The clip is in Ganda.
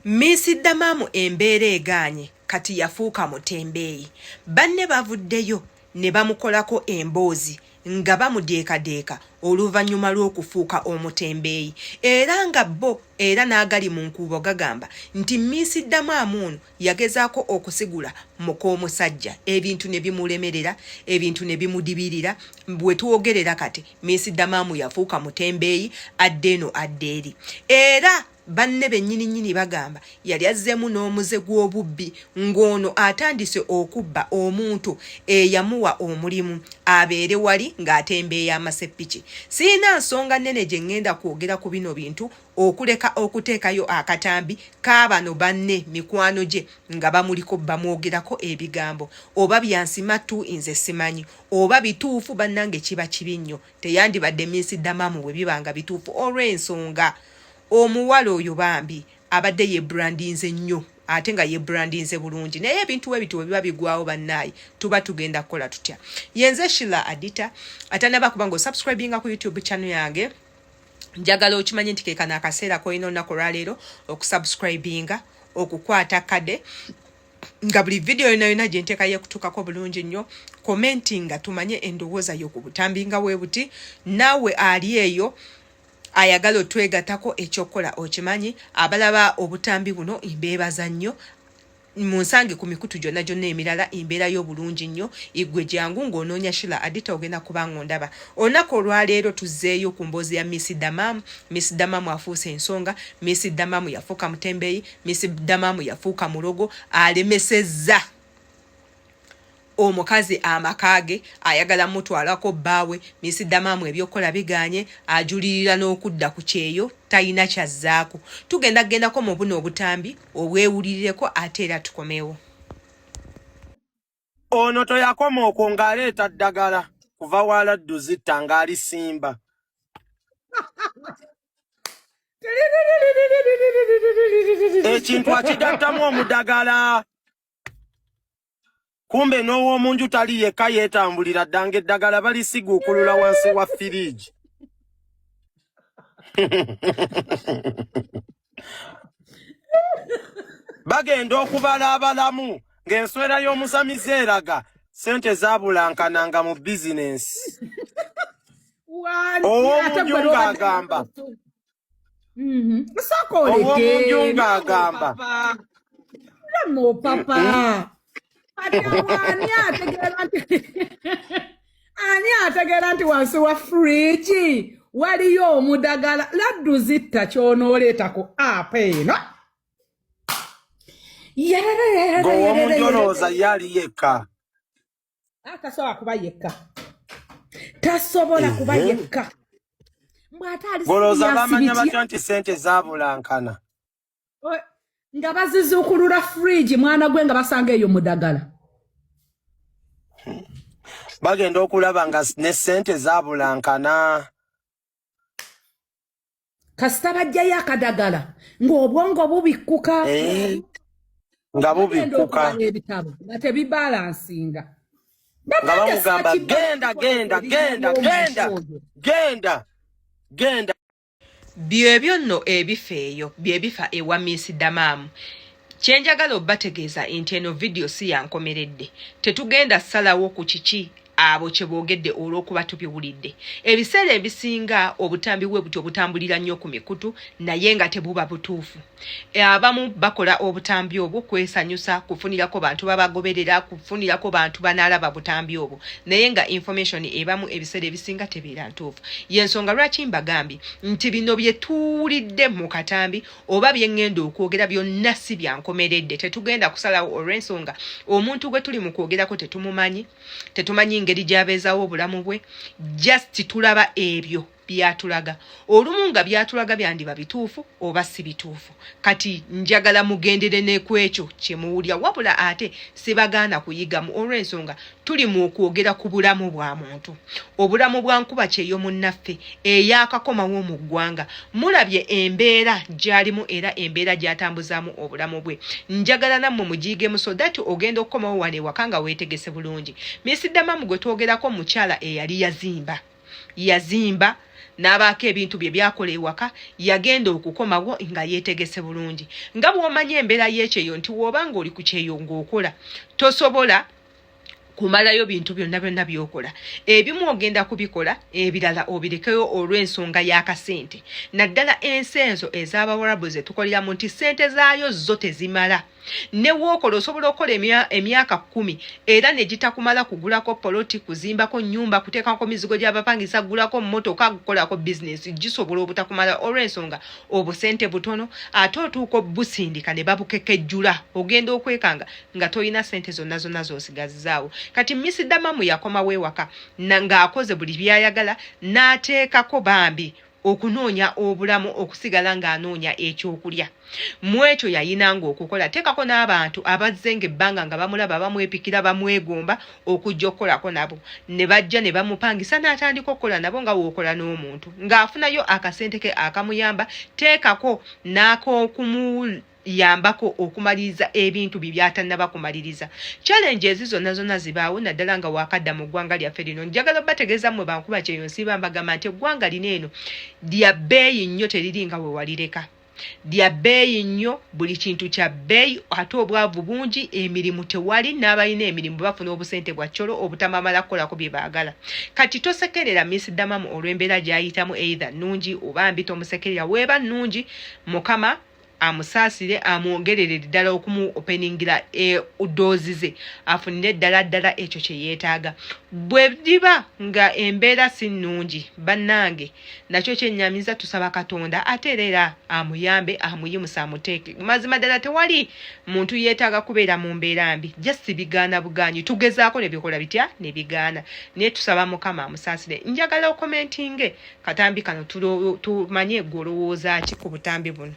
Miss Damamu embeera egaanye kati yafuuka mutembeeyi. Banne bavuddeyo ne bamukolako emboozi nga bamudeekadeeka oluvannyuma lw'okufuuka omutembeeyi era nga bo era n'agali mu nkuubo gagamba nti Miss Damamu ono yagezaako okusigula muk'omusajja ebintu ne bimulemerera, ebintu ne bimudibirira. We twogerera kati Miss Damamu yafuuka mutembeeyi, adda eno adda eri era Banne bennyini nnyini bagamba yali azzeemu n'omuze gw'obubbi ng'ono atandise okubba omuntu eyamuwa omulimu abeere wali ng'atembeeya amaseppiki. Sirina nsonga nnene gye ŋŋenda kwogera ku bino bintu okuleka okuteekayo akatambi ka bano banne mikwano gye nga bamuliko bamwogerako ebigambo oba bya nsimattu nze simanyi oba bituufu bannange kiba kibi nnyo teyandibadde Miss Damamu bwe biba nga bituufu olw'ensonga omuwala oyo bambi abadde yebrandinze nnyo ate nga yebrandinze bulungi naye ebintu webiti webiba bigwawo bannaayi tuba tugenda kukola tutya yenze Shila Adita atanaba kuba nga osubscribinga ku YouTube channel yange njagala okimanye nti kekano akaseera kolina olunaku olwaleero okusubscribinga okukwata kade nga buli vidiyo yona yona gyenteeka yekutuukako bulungi nnyo commenti nga tumanye endowooza yo ku butambi nga webuti naawe ali eyo ayagala otwegatako ekyokukola okimanyi abalaba obutambi buno mbeebaza nnyo munsange ku mikutu gyonna gyonna emirala embeera y'obulungi nnyo igwe jangu ng'onoonya Shila Adita ogenda kuba ng'ondaba olunaku olwaleero tuzzeeyo ku mboozi ya Miss Damamu Miss Damamu afuuse ensonga Miss Damamu yafuuka mutembeeyi Miss Damamu yafuuka mulogo alemesezza omukazi amaka ge ayagala mutwalako bbaawe Miss Damamu ebyokukola biganye ajulirira n'okudda ku kyeyo talina kyazzaako tugenda kugendako mu buno obutambi obwewulirireko ate era tukomewo. Ono toyakoma okwo ng'aleeta ddagala kuva wa laddu zitta ng'alisimba. Ekintu akigattamu omudagala. Kumbe n'ow'omunju tali yekka yeetambulira dda ng'eddagala balisiguukulula wansi wa firiigi. Bagenda okubala abalamu ng'enswera y'omusamize eraga ssente zaabulankananga mu bizinensi. Ow'omunju ng'agamba mhm. Ow'omunju ng'agamba papa ani ategeera nti ani ategeera nti wansi wa fridge waliyo omudagala laddu zitta kyonooleeta ku app eno ng'ow'omunju olowooza ye ali yekka ah, tasobola kuba yekka tasobola kuba yekka ng'olowooza bamanya batya nti ssente zaabulankana nga bazizuukulula fridge mwana gwe nga basanga eyo mudagala bagenda okulaba nga ne sente zabulankana kasita bajjayo akadagala ng'obwongo bubikkuka eh, nga bubikkuka ebitabo nga tebibalansinga nga bamugamba genda genda genda genda genda genda Byebyo nno ebifa eyo, bye bifa ewa Miss Damaamu. Kye njagala obategeeza nti eno vidiyo si ya nkomeredde. Tetugenda salawo ku kiki abo kye boogedde olw'okuba tubiwulidde. Ebiseera ebisinga obutambi bwe butyo butambulira nnyo ku mikutu naye nga tebuba butuufu. Abamu bakola obutambi obwo kwesanyusa, kufunirako bantu babagoberera, kufunirako bantu banaalaba butambi obwo naye nga information ebamu ebiseera ebisinga tebeera ntuufu. Y'ensonga lwaki mbagambye nti bino bye tuwulidde mu katambi oba bye ŋŋenda okwogera byonna si bya nkomeredde. Tetugenda kusalawo olw'ensonga omuntu gwe tuli mu kwogerako tetumumanyi, tetumanyi ngeri gy'abeezawo obulamu bwe, just tulaba ebyo byatulaga olumu nga byatulaga byandiba bituufu oba si bituufu kati njagala mugendere nekwekyo kyemuwulira wabula ate sibagaana kuyigamu olw'ensonga tuli mu kwogera ku bulamu bwa muntu obulamu bwa nkuba kyeyo munnaffe eyakakomawo mu ggwanga mulabye embeera gyalimu era embeera gyatambuzaamu obulamu bwe njagala nammwe mugiyigemu so that ogenda okukomawo wano ewaka nga weetegese bulungi misidamamu gwe twogerako mukyala eyali yazimba yazimba n'abaako ebintu bye byakola ewaka. Yagenda okukomawo nga yeetegese bulungi, nga bw'omanyi embeera y'ekyeyo nti w'oba ng'oli ku kyeyo ng'okola, tosobola kumalayo bintu byonna byonna by'okola. Ebimu ogenda kubikola, ebirala obirekeyo olw'ensonga y'akasente, naddala ensi ezo ez'Abawarabu ze tukoleramu nti ssente zaayo zo tezimala. Ne wookola, osobola okukola emyaka 10 era ne gitakumala kugulako poloti, kuzimbako nnyumba, kuteekako mizigo gy'abapangisa, kugulako mmotoka, kukolako bizinesi. Gisobola obutakumala olw'ensonga obusente butono, ate otuuka obusindika ne babukekejjula, ogenda okwekanga nga tolina ssente zonna zonna z'osigazizaawo. Kati Miss Damamu yakomawo ewaka ng'akoze buli by'ayagala, n'ateekako bambi okunoonya obulamu, okusigala ng'anoonya ekyokulya. Mu ekyo yayinanga okukola, teekako n'abantu abazzenga ebbanga nga bamulaba, bamwepikira, bamwegomba okujja okukolako nabo, ne bajja ne bamupangisa n'atandika okukola nabo nga wookola n'omuntu, ng'afunayo akasente ke akamuyamba, teekako n'ak'okumu yambako okumaliriza ebintu bye byatannaba kumaliriza. Challenge ezi zonna zonna zibaawo, naddala nga wakadda mu ggwanga lyaffe lino. Njagala obategeeza mmwe bankuba kyeyo, nsiiba mbagamba nti eggwanga lino eno lya bbeeyi nnyo, teriri nga we walireka, lya bbeeyi nnyo, buli kintu kya bbeeyi, ate obwavu bungi, emirimu tewali, n'abalina emirimu bafuna obusente bwa ccolo obutamamala kukolako bye baagala. Kati tosekerera Miss Damamu olw'embeera gy'ayitamu, either nnungi oba mbi, tomusekerera. Weeba nnungi, Mukama amusaasire, amwongerere ddala okumu openingira e, doors ze, afunire ddala ddala ekyo kye yeetaaga. Bwe liba nga embeera si nnungi, bannange, nakyo kyennyamiza. Tusaba Katonda ate era era amuyambe, amuyimusa, amuteeke. Mazima ddala tewali muntu yeetaaga kubeera mu mbeera mbi, just bigaana bugaanyi, tugezaako ne bikola bitya ne bigaana, naye tusaba Mukama amusaasire. Njagala okomentinge katambi kano, tumanye gwe olowooza ki ku butambi buno.